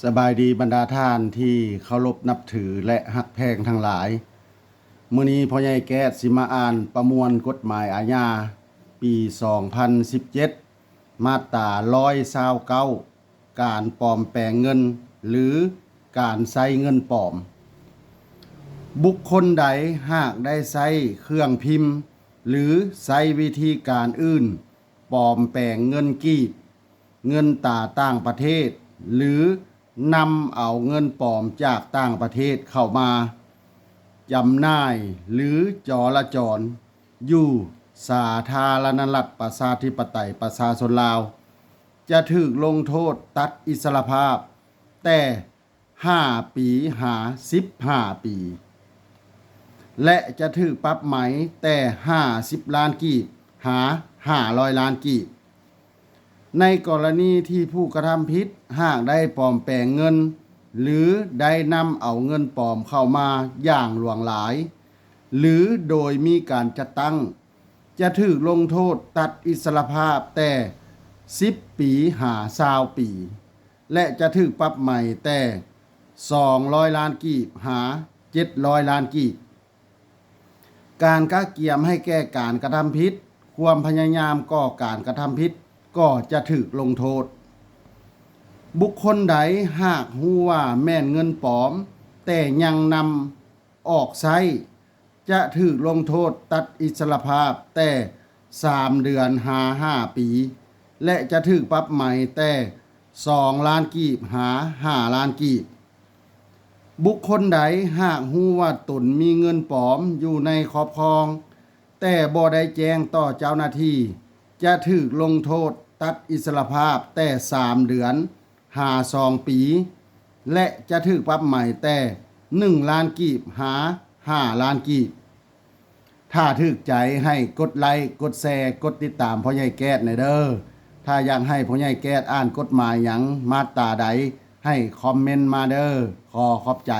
ສະບາຍດີບັນດາທ່ານທີ່ເຄົາລົບນັບຖື ແລະ ຮັກແພງທັງຫຼາຍ. ມື້ນີ້ພໍ່ໃຫຍ່ແກ້ດຊິມາອ່ານປະມວນກົດໝາຍອາຍາປີສອງພັນສິບເຈັດ ມາດຕາຮ້ອຍຊາວເກົ້າ ການປອມແປງເງິນ ຫຼື ການໃຊ້ເງິນປອມ. ບຸກຄົນໃດຫາກໄດ້ໃຊ້ເຄື່ອງພິມ ຫຼື ໃຊ້ວິທີການອື່ນ ປອມແປງເງິນກີບ, ເງິນຕາຕ່າງປະເທດ ຫຼື ນຳເອົາເງິນປອມຈາກຕ່າງປະເທດເຂົ້າມາຈຳໜ່າຍ ຫຼື ຈໍລະຈອນຢູ່ສາທາລະນະລັດ ປະຊາທິປະໄຕ ປະຊາຊົນລາວ ຈະຖືກລົງໂທດຕັດອິດສະລະພາບແຕ່ ຫ້າປີຫາສິບຫ້າປີ ແລະ ຈະຖືກປັບໃໝແຕ່ຫ້າສິບລ້ານກີບຫາຫ້າຮ້ອຍລ້ານກີບ. ໃນກໍລະນີທີ່ຜູ້ກະທຳຜິດຫາກໄດ້ປອມແປງເງິນ ຫຼື ໄດ້ນຳເອົາເງິນປອມເຂົ້າມາຢ່າງຫຼວງຫຼາຍ ຫຼື ໂດຍມີການຈັດຕັ້ງ ຈະຖືກລົງໂທດຕັດອິດສະລະພາບແຕ່ສິບປີຫາຊາວປີ ແລະ ຈະຖືກປັບໃໝແຕ່ສອງຮ້ອຍລ້ານກີບຫາເຈັດຮ້ອຍລ້ານກີບ. ການກະກຽມໃຫ້ແກ່ການກະທຳຜິດ, ຄວາມພະຍາຍາມກໍ່ການກະທຳຜິດ ກໍຈະຖືກລົງໂທດ. ບຸກຄົນໃດຫາກຮູ້ວ່າແມ່ນເງິນປອມ ແຕ່ຍັງນຳ ອອກໃຊ້ ຈະຖືກລົງໂທດຕັດອິດສະລະພາບແຕ່ສາມເດືອນຫາຫ້າປີ ແລະ ຈະຖືກປັບໃໝແຕ່ສອງລ້ານກີບຫາຫ້າລ້ານກີບ. ບຸກຄົນໃດຫາກຮູ້ວ່າຕົນມີເງິນປອມຢູ່ໃນຄອບຄອງ ແຕ່ບໍ່ໄດ້ແຈ້ງຕໍ່ເຈົ້າໜ້າທີ່ ຈະຖືກລົງໂທດຕັດອິດສະລະພາບແຕ່ສາມເດືອນ ຫາສອງປີ ແລະ ຈະຖືກປັບໃໝແຕ່ໜຶ່ງລ້ານກີບຫາຫ້າລ້ານກີບ. ຖ້າຖືກໃຈໃຫ້ກົດໄລ, ກົດແຊ, ກົດຕິດຕາມພໍ່ໃຫຍ່ແກ້ດແດ່ເດີ້. ຖ້າຢາກໃຫ້ພໍ່ໃຫຍ່ແກ້ດອ່ານກົດໝາຍຫຍັງ ມາດຕາໃດ ໃຫ້ຄອມເມັນມາເດີ້. ຂໍຂອບໃຈ.